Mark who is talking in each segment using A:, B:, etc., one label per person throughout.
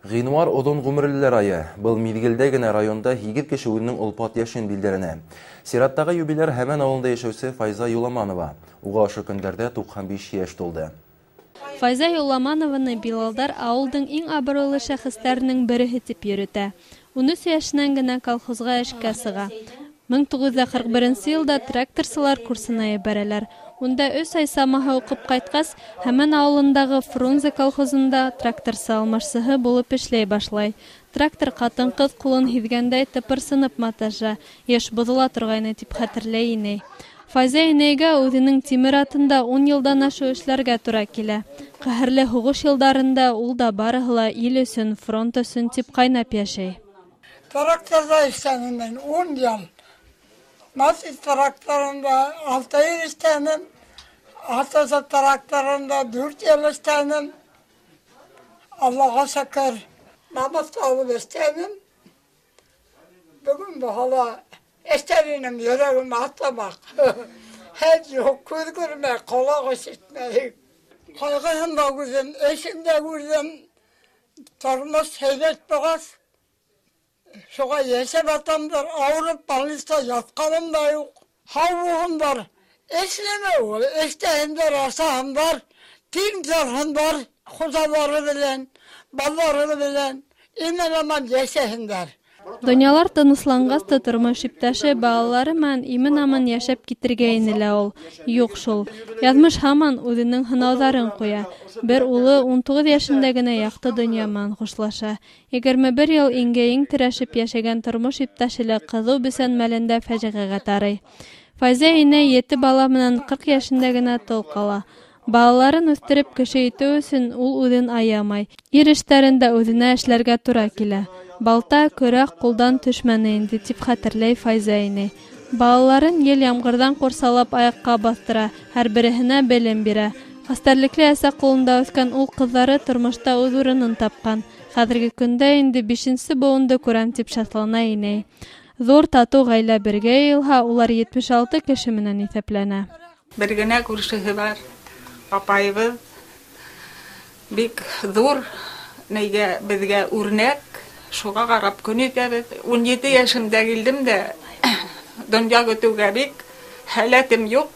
A: Ғинуар оҙон ғүмерлеләр айы. Был миҙгелдә генә районда 8 кеше үҙенең олпат йәшен билдәләнә. Сираттағы юбиляр Һәмән ауылында йәшәүсе Файза Юламанова. Уға ошо көндәрҙә 95 йәш тулды.
B: Файза Юламанованы билалдар ауылдың иң абруйлы шәхестәренең береһе тип йөрөтә. 13 йәшенән генә колхозға эшкә сыға. 1941 йылда тракторсылар курсына ебәрәләр. Унда 3 ай самаһы уҡып ҡайтҡас, Һәмән ауылындағы Фрунзе колхозында тракторсы алмашсыһы булып эшләй башлай. Трактор ҡатын-ҡыҙ ҡулын һиҙгәндәй тыпырсынып маташа, йыш боҙола торғайны тип хәтерләй инәй. Файза инәйгә үҙенең тимер атында 10 йылдан ашыу эшләргә тура килә. Ҡәһәрле һуғыш йылдарында ул да барыһы ла ил өсөн, фронт өсөн тип ҡайнап йәшәй.
C: Тракторҙа эшләнем мин 10 йыл. Мазис тракторында 6 йыл эшләнем. Атасы тракторында 4 йыл эшләнем. Аллаға шөкөр, намыҫ алып эшләнем. Бөгөн баһала эшләр инем, йөрәгем атламаҡ. Һәл юҡ, күҙ күрмәй, ҡолаҡ ишетмәй. Ҡайғыһын да күрҙем, эшен дә күрҙем. Тормош һәйбәт булғас, шуға йәшәп ятамдыр, ауырып больниста ятҡаным да юҡ. Һау булһындар. Эшләмә ул, эшләһендәр, ашаһындар, тиң торһондар, хужалары менән, балалары менән, имен-аман йәшәһендәр.
B: Донъялар тынысланғас та тормош иптәше балалары менән имен-аман йәшәп китергә ине лә ул. Юҡ шул. Яҙмыш һаман үҙенең һынауҙарын ҡуя. Бер улы 19 йәшендә генә яҡты донъя менән хушлаша. 21 йыл иңгә-иң терәшеп йәшәгән тормош иптәше лә ҡыҙыу бесән мәлендә фажиғәгә тарый. Файза инәй 7 бала менән 40 йәшендә генә тол ҡала. Балаларын үҫтереп кеше итеү өсөн ул үҙен аямай. Ир эштәрен дә үҙенә эшләргә тура килә. Балта, көрәк ҡулдан төшмәне инде, тип хәтерләй Файза инәй. Балаларын ел ямғырҙан ҡурсалап аяҡҡа баҫтыра, һәр береһенә белем бирә. Хәстәрлекле әсә ҡулында үҫкән ул ҡыҙҙары тормошта үҙ урынын тапҡан. Хәҙерге көндә инде 5-нсе быуынды күрәм тип шатлана инәй. Ҙур татыу ғаилә бергә йыйылһа, улар 76 кеше менән иҫәпләнә.
D: Бер генә күршеһе бар, апайыбыҙ. Бик ҙур, нейгә беҙгә үрнәк, шуға ҡарап көн итәбеҙ. 17 йәшемдә килдем дә, донъя көтөүгә бик һәләтем юҡ.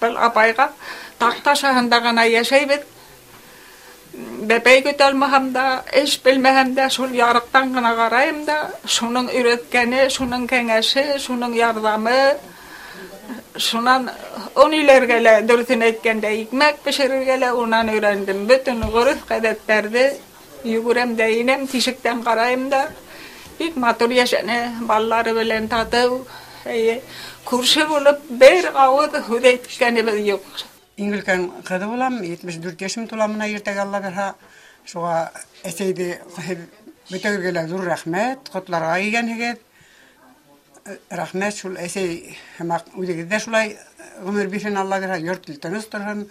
D: Был апайға таҡташаһында ғына йәшәйбеҙ. Бәпәй көтә алмаһам да, эш белмәһәм дә, шул ярыҡтан ғына ҡарайым да, шуның өйрәткәне, шуның кәңәше, шуның ярҙамы, шунан он иләргә лә, дөрөҫөн әйткәндә, икмәк бешерергә лә унан өйрәндем. Бөтөн ғөрөф-ғәҙәттәрҙе йүгерәм дә инәм, тишектән ҡарайым да. Бик матур йәшәне, балалары белән татыу, эйе, күрше булып бер ауыҙ һүҙ әйткәнебеҙ юҡ.
E: Иң өлкән ҡыҙы булам, 74 йәшем тула мына иртәгә Алла бирһә. Шуға әсәйҙе һеҙ бөтәгеҙгә лә ҙур рәхмәт, ҡотларға килгәнһегеҙ. Рәхмәт шул әсәй һымаҡ үҙегеҙ ҙә шулай ғүмер бирһен Алла бирһә, йорт тыныс торһон.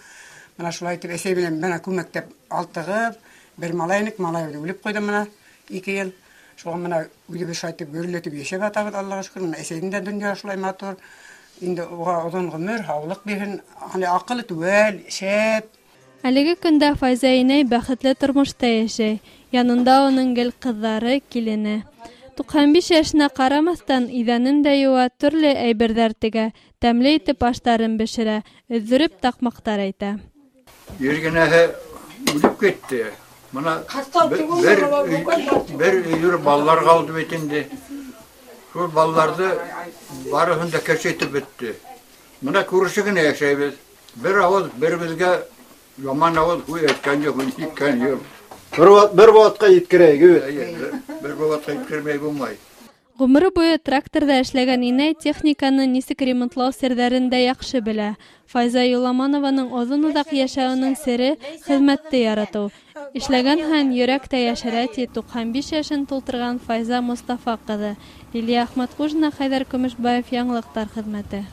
E: Мына шулай итеп әсәй менән бына күмәктәп алтығыҙ, бер малай инек, малай үлеп ҡуйҙы мына 2 йыл. Шуға мына үҙебеҙ шулай итеп гөрләтеп йәшәп ятабыҙ, Аллаға шөкөр. Мына әсәйҙең дә донъя шулай матур. Инде уға оҙон ғүмер, һаулыҡ бирһен, аны аҡылы түгел, шәп.
B: Әлеге көндә Файза инәй бәхетле тормошта йәшәй. Янында уның гел ҡыҙҙары, килене. 95 йәшенә ҡарамаҫтан, иҙәнен дә йыуа, төрлө әйберҙәр тегә, тәмле итеп аштарын бешерә, өҙҙөрөп таҡмаҡтар әйтә.
F: Ер генәһе үлеп китте. Мына бер өйөр балалар ҡалды бит инде. Шул балаларҙы барыһын да кеше итеп бөттө. Мына күрше генә йәшәйбеҙ. Бер ауыҙ бер-беребеҙгә яман ауыҙ һүҙ әйткән юҡ, иткән юҡ.
G: Бер ваҡытҡа еткерәйек, бит.
F: Эйе, бер ваҡытҡа еткермәй булмай.
B: Ғүмере буйы тракторҙа эшләгән инәй техниканы нисек ремонтлау серҙәрен дә яҡшы белә. Файза Юламанованың оҙон-оҙаҡ йәшәүенең сере хеҙмәтте яратыу. Эшләгән һайын йөрәк тә йәшәрә, ти 95 йәшен тултырған Файза Мостафа ҡыҙы. Лилиә Әхмәтҡужина, Хәйҙәр Көмөшбаев, Яңылыҡтар хеҙмәте.